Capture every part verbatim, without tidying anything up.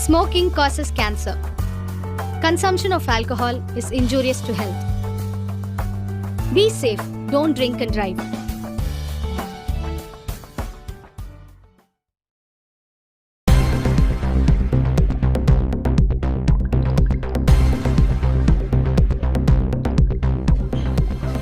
Smoking causes cancer. Consumption of alcohol is injurious to health. Be safe, don't drink and drive.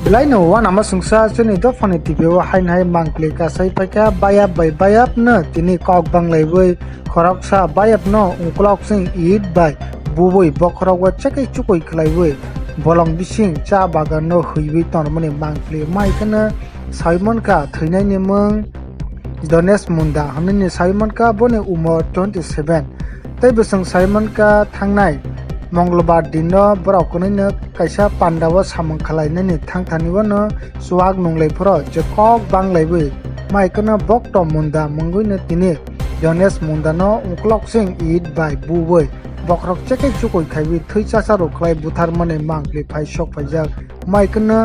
Belai no uanama sungsa chini dophani T V o haino hai mangpli kasai paikha, bayap bai bayap no tini kok banglaiwi khoroksa bayap no uklok sing it bai bubui bokhorok o chekoi chukoi khlaiwi bolong bising cha bagan no hwiwi tongmani mangpli mai kheno sai mankha thwinaini mung Donesh Munda hwnwi sai mankha boni umor twenty seven. Tei bwswng sai mankha thangnai Mongolbar dino borok kwnwino kaisa pandao samung khwlainani thangthani uano chuak nunglai phoro je kok banglaiwi mai kheno Bokto Munda mungwino tini Donesh Mundano uklok sing it bai buwi bokhorok chekoi chukoi khaiwi thwi chasa rok khlai butharmani mangpli phai sok phaijak. Mai kheno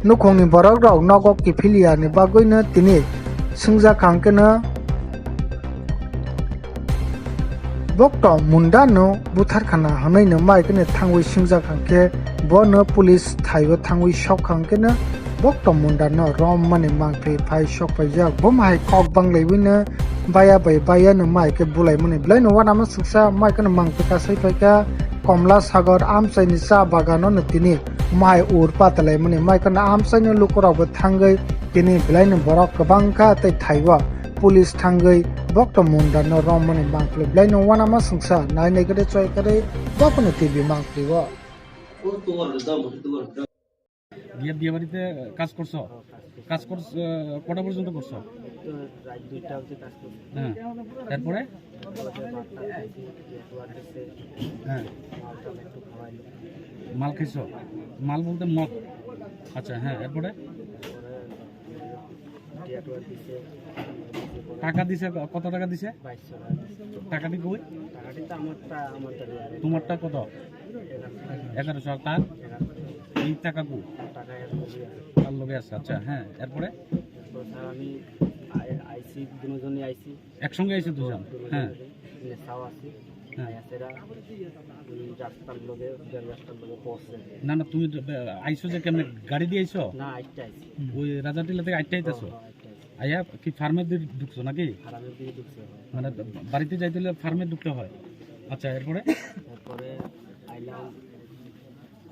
nukhungni borok rok nogo kiphiliyani bagwino tini swngjak kha hwnkhe no Bokto Munda no buthar khana hwnwi no mai kheno thangwi swngjak kha hwnkhe bono police thaibo thangwi sok kha hwnkhe no Bokto Munda no rom mani mangphi phai sok paijak. Bo hai kok banglaiwi no baya bai baya no mai khe bulai mani belai no uanama suksa mai kheno mangphi kasai paikha Komla Sagar amchaini cha bagano no tini mai ur patalaimani mai kheno amchaini lukurokbo thangwi tini belaino borok kwbangkha tei thaibo police thangwi Bokto Mundano romani mangpli belaino uanama sungsa nai nai khe choi khe bokono T V mangpli o. বিয়া, বিয়ে বাড়িতে কাজ করছো? কাজ করছো, আহ, কটা পর্যন্ত করছো? তো রাত দুইটা অবধি কাজ করছি। হ্যাঁ, তারপরে? তারপরে বারোটা খাইছি, পেট ওয়ার দিছে, হ্যাঁ। মালটা একটু খাওয়াইলো। মাল খাইছো? মাল বলতে মদ? আচ্ছা, হ্যাঁ, এরপরে? তারপরে টিয়া টুয়া দিছে। টাকা দিছে, ক-, কত টাকা দিছে? বাইশশো টাকা দিছে। টাকাটি কই? টাকাটি তো আমারটা, আমারটা দেওয়া। তোমারটা কত? এগারোশো। এগারোশো, আর তার? এগারোশো। এই টাকা কই? টাকা এর লগে আছে। তার লগে আছে, আচ্ছা, হ্যাঁ, এরপরে? এরপর স্যার আমি আই-, আইসি, দুজনই আইসি। একসঙ্গে আইসো দুজন? দুজন হ্যাঁ। মিলে চাও আছি। হ্যাঁ। আইয়া সেরা, উম, রাস্তার লগে, বেল রাস্তার লগে পড়ছে। না, না, তুমি তো, বে-, আইসো যে কেমনে? গাড়ি দিয়ে আইসো? না, আইতে আইসি। ওই রাজাটিলা থেকে আইতে আইতেছো? হ্যাঁ, আইতে আইসি। আইয়া কি ফার্মের দিকে ঢুকছো নাকি? ফার্মের দিকে ঢুকছে, হ্যাঁ। মানে বাড়িতে যাইতে হলে ফার্মে ঢুকতে হয়। আচ্ছা, এরপরে? এরপরে আইলাম,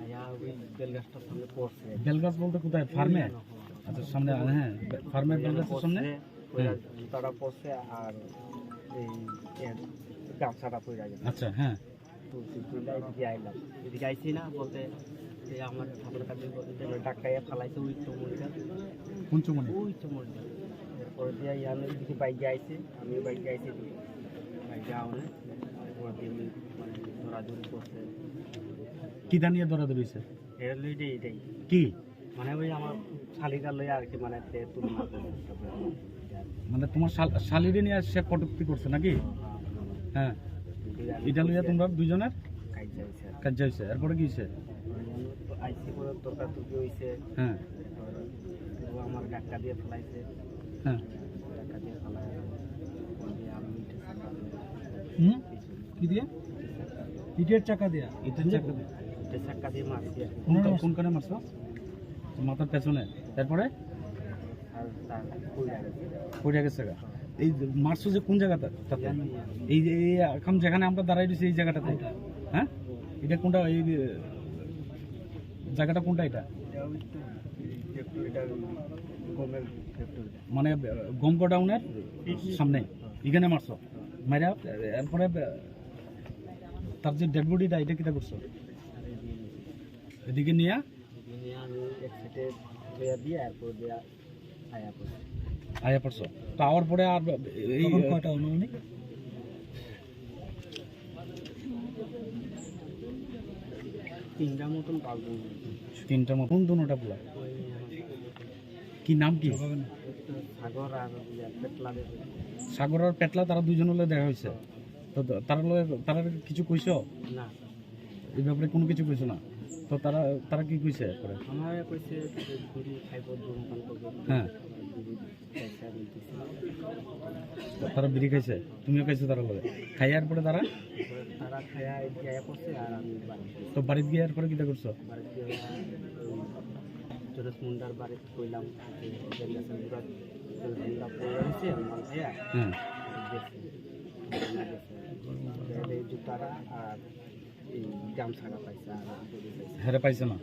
আইয়া ওই বেল গাছটার সামনে পড়ছে। বেল গাছ বলতে কোথায়? ফার্মে? ওই না, হ্যাঁ। আচ্ছা, সামনে, হ্যাঁ, ফার্মের বেল গাছের সামনে? পড়ছে, ওই হ্যাঁ। জুতাটা পড়ছে আর এই এর গামছাটা পড়ে গেছে। আচ্ছা, হ্যাঁ। তো সিদ্ধুল্লাহ এদিকে আইলাম। এদিকে আইছি না বলতে এই আমার ঠাকুর কাছে বলতে ধাক্কাইয়া ফালাইছে ওই তো মরিটা। কোন চুমনি? ওই তো মরিটা। এরপরে দিয়ে ইয়ান এদিকে বাইকে আইছে, আমি বাইকে আইছি এদিকে। বাইকে আউনে ওর দিয়ে মানে দৌড়াদৌড়ি করছে। কি দানিয়ে দৌড়াদৌড়ি হয়েছে? এর লইটাই এটাই। কি? মানে ওই আমার শালিকা লই আর কি, মানে তে তুলনা করে। মানে তোমার শাল-, শালিরে নিয়ে সে কটূক্তি করছে নাকি? হ্যাঁ। এটা লইয়া তোমরা দুইজনের? কাজ হইছে। কাজ হইছে। এরপরে কি হইছে? তো আইসি করে তর্কাতর্কি হইছে। হ্যাঁ। তো ও আমার ধাক্কা দিয়ে ফেলাইছে। হ্যাঁ। ধাক্কা দিয়ে ফেলাই। ওখান দিয়ে আমি উঠে সামনে। হুম? কি দিয়ে? ইটের চাকা দিয়া? ইটের চাকা দিয়ে। ইটের চাকা দিয়ে মারছি আর কি। কোন, কোনখানে মারছো? মাথার পেছনে। তারপরে? আর তার পড়ে গেছে। পড়ে গেছে গা। এই যে মারছো যে কোন জায়গাটা? তাতে? ইয়ান, ইয়ান। এই যে, এই এখন যেখানে আমরা দাঁড়াই রয়েছি এই জায়গাটাতে? এটা। হ্যাঁ? এটা কোনটা? এই যে জায়গাটা কোনটা এটা? এটা ওই তো ফ্যাক্টরিটা, ওই গমের ফ্যাক্টরিটা। মানে, আহ, গম গোডাউনের সামনে? হ্যাঁ। এখানে মারছো? হ্যাঁ। মাইরা, এরপরে, আহ, তার যে ডেড বডিটা, এটা কিটা করছো? এদিকে নিয়ে? এদিকে নিয়ে আমি এক সাইডে ধুয়ে দিয়ে, এরপর দিয়ে আয়া পড়ছি। আয়া পড়ছো? তো আওয়ার পরে আর এই তখন কয়টা অনুমানিক? তিনটা মতন বাজে। তিনটা মতন? কোন দুনোটা পোলা? ওই কি নাম কি? একটা সাগর আর ইয়া পেটলা দেবে। সাগর আর পেটলা তারা দুইজন হলে দেখা হয়েছে। তো তা-, তারা লগে, তারা কিছু কইছো? না। এই ব্যাপারে কোনো কিছু কইছো না? তো তারা, তারা কি কইছে পরে? আমারে কইছে যে ঘুরি খাইব, ধূমপান করব। হ্যাঁ। ঘুরি খাইছে, আমি দিছি। তারা বিড়ি খাইছে, তুমিও খাইছো তারা লগে। খাইয়ার পরে তারা? তারা খাইয়া গিয়া করছে আর আমি বাড়ি। তো বাড়িত গিয়ার পরে কিতা করছো? বাড়িত গিয়া ওই জোরেশ মুন্ডার বাড়িত কইলাম যে, "জোরেশ মুন্ডা পড়ে রয়েছে, মাল খাইয়া।" হ্যাঁ। গেছে। এই জুতাটা আর এই গামছাটা পাইছে, আর বেশি পাইছে না। হেরে পাইছে না?